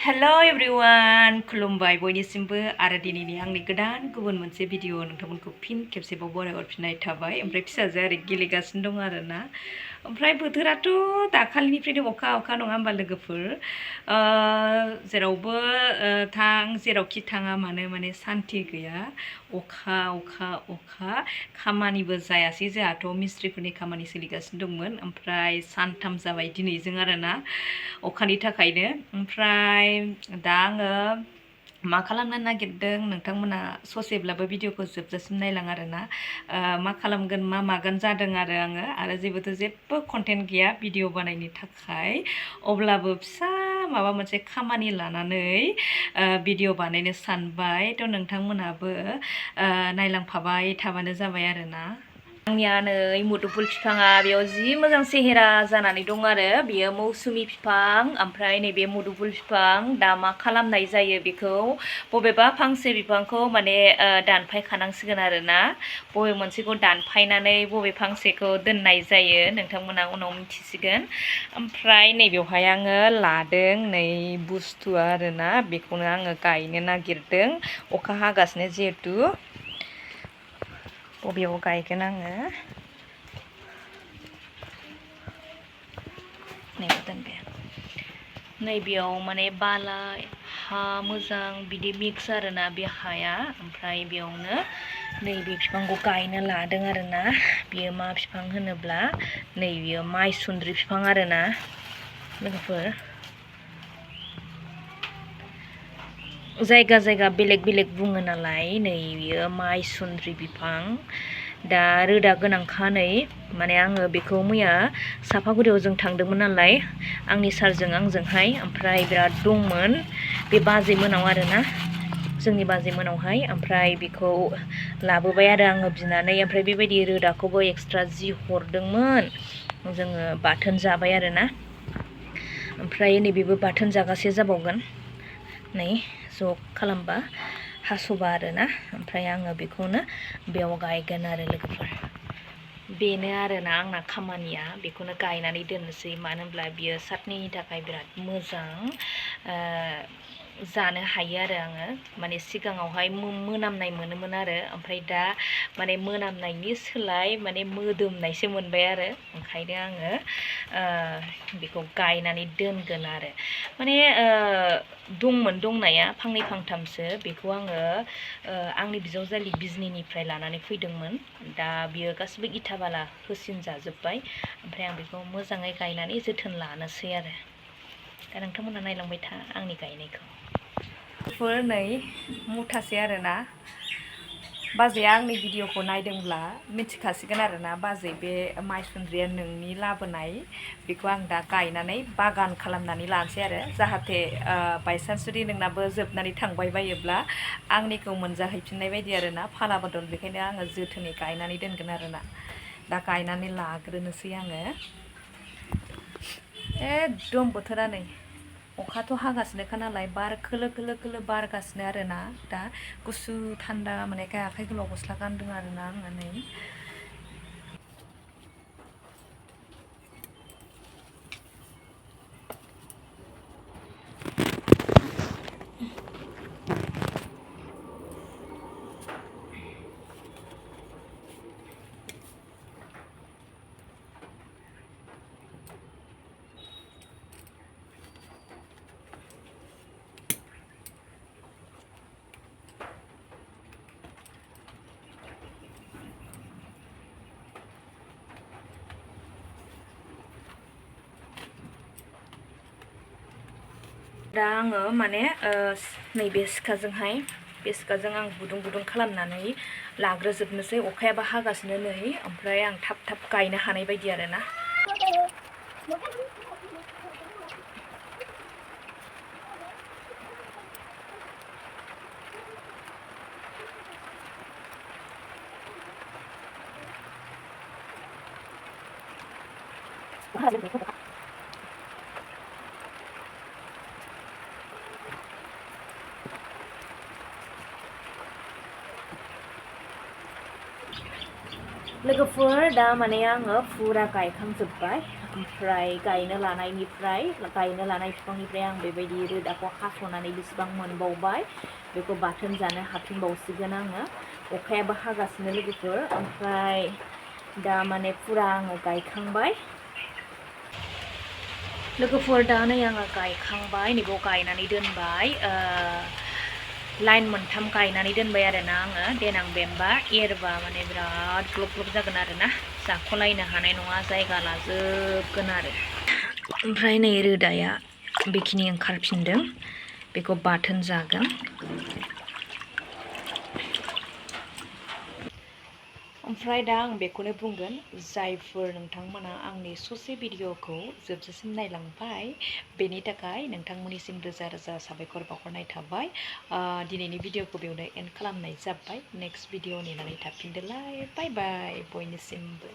hello everyone खुलुमबाय बयनिसिमबो आरो दिनैनि आंनि गोदान गुबुन मोनसे भिडिअ नोंथांमोनखौ फिन खेबसेबाव बरायहरफिननाय थाबाय ओमफ्राय फिसाजोआ ओरै गेलेगासिनो दं आरोना ओमफ्राय बोथोराथ' दाखालिनिफ्रायनो अखा नङा होमबा लोगोफोर जेरावबो जेरावखि थाङा मानो माने सान्ति गैया अखा खामानिबो जायासै जोंहाथ' मिस्ट्रिफोरनि खामानि सोलिगासिनो दंमोन ओमफ्राय सानथाम जाबाय दिनैजों आरोना अखानि थाखायनो ओमफ्राय दा आङो मा खालामनो नागिरदों नोंथांमोना ससेब्लाबो भिडिअखौ जोबजासिम नायलां आरोना मा खालामगोन मा मागोन जादों आरो जेबो कन्टेन्ट गैया भिडिअ बानायनो थाखाय अब्लाबो फिसा माबा मोनसे खामानि लानानै भिडिअ बानायनो सानबाय थ' नोंथांमोनाबो नायलांफाबाय थाबानो जाबाय आरोना आंनिया नै मुदुफुल बिफाङा बेयाव जि मोजां सेहेरा जानानै दं आरो बेयो मौसुमि बिफां ओमफ्राय नैबे मुदुफुल बिफां दा मा खालामनाय जायो बेखौ बबेबा फांसे बिफांखौ माने दानफायखानांसिगोन आरोना बबे मोनसेखौ दानफायनानै बबे फांसेखौ दोननाय जायो नोंथांमोना उनाव मिथिसिगोन ओमफ्राय नैबेवहाय आङो लादों नै बुस्थुआ आरोना बेखौनो आङो गायनो नागिरदों अखा हागासिनो जिहेतु बबेयाव गायगोन आङो नैबे दोनबाय नैबेयाव माने बाला हा मोजां बिदि मिक्स आरोना बे हाया ओमफ्राय बेयावनो नैबे बिफांखौ गायनो लादों आरोना बियो मा बिफां होनोब्ला नैबेयो माइसुन्द्रि बिफां आरोना लोगोफोर जायगा बेलेग बुङो नालाय नै बियो माइसुन्द्रि बिफां दा रोदा गोनांखा नै माने आङो बेखौ मैया सापागुरियाव जों थांदोंमोन नालाय आंनि सारजों आंजोंहाय ओमफ्राय बिराद दंमोन बे बाजै मोनाव आरोना जोंनि बाजै मोनावहाय ओमफ्राय बेखौ लाबोबाय आरो आङो बिनानै ओमफ्राय बेबायदि रोदाखौबो एक्सट्रा जि हरदोंमोन जोङो बाथोन जाबाय आरोना ओमफ्राय नैबेबो बाथोन जागासे जाबावगोन नै ज' खालामबा हास'बा आरोना ओमफ्राय आङो बेखौनो बेयाव गायगोन आरो लोगोफोर बेनो आरोना आंना खामानिया बेखौनो गायनानै दोननोसै मानो होनब्ला बियो सातनिनि थाखाय बिराद मोजां जानो हायो आरो आङो माने सिगाङावहाय मोनामनाय मोनोमोन आरो ओमफ्राय दा माने मोनामनायनि सोलाय माने मोदोमनायसो मोनबाय आरो ओंखायनो आङो बेखौ गायनानै दोनगोन आरो माने दंमोन दंनाया फांनै फांथामसो बेखौ आङो आंनि बिजावजालि बिजनिनिफ्राय लानानै फैदोंमोन दा बियो गासिबो इथा बाला होसिन जाजोब्बाय ओमफ्राय आं बेखौ मोजाङै गायनानै जोथोन लानोसै आरो दा नोंथांमोना नायलांबाय था आंनि गायनायखौ नै मुथासे आरोना बाजैया आंनि भिडिअखौ नायदोंब्ला मिथिखासिगोन आरोना बाजै बे माइसुन्द्रिया नोंनि लाबोनाय बेखौ आं दा गायनानै बागान खालामनानै लानोसै आरो जाहाथे बायसान्स जुदि नोंनाबो जोबनानै थांबाय बायोब्ला आंनिखौ मोनजाहैफिननाय बायदि आरोना फाला बदल बेखायनो आङो जोथोनै गायनानै दोनगोन आरोना दा गायनानै लाग्रोनोसै आङो एकदम बोथोरा नै अखाथ' हागासिनोखा नालाय बार खोलो बारगासिनो आरोना दा गुसु थान्दा माने आखाइ गोलाव गस्ला गानदों आरोना आङो नै दा आङो माने नैबे सिखाजोंहाय बे सिखाजों आं गुदुं खालामनानै लाग्रोजोबनोसै अखायाबो हागासिनो नै ओमफ्राय आं थाब गायनो हानाय बायदि आरोना लोगोफोर दा माने आङो फुरा गायखांजोब्बाय ओमफ्राय गायनो लानाय बिफांनिफ्राय आं बेबायदि रोदाखौ हास'नानै बेसेबां मोनबावबाय बेखौ बाथोन जानो हाफिनबावसिगोन आङो अखायाबो हागासिनो लोगोफोर ओमफ्राय दा माने फुरा आङो गायखांबाय लोगोफोर दा नै आङो गायखांबाय नैबाव गायनानै दोनबाय लाइन मोनथाम गायनानै दोनबाय आरोना आङो देनां बेमबा एरबा माने बिराद ग्लब ग्लब जागोन आरोना जाख'लायनो हानाय नङा जायगा लाजोबगोन आरो ओमफ्राय नै रोदाया बेखिनि ओंखारफिनदों बेखौ बाथोन जागोन ओमफ्राय दा आं बेखौनो बुंगोन जायफोर नोंथांमोना आंनि ससे भिडिअखौ जोबजासिम नायलांबाय बेनि थाखाय नोंथांमोननिसिम रोजा रोजा साबायखर बावहरनाय थाबाय दिनैनि भिडिअखौ बेयावनो एन्ड खालामनाय जाबाय नेक्स्ट भिडिअ नेनानै थाफिनदोलाय बाय बाय बयनिसिमबो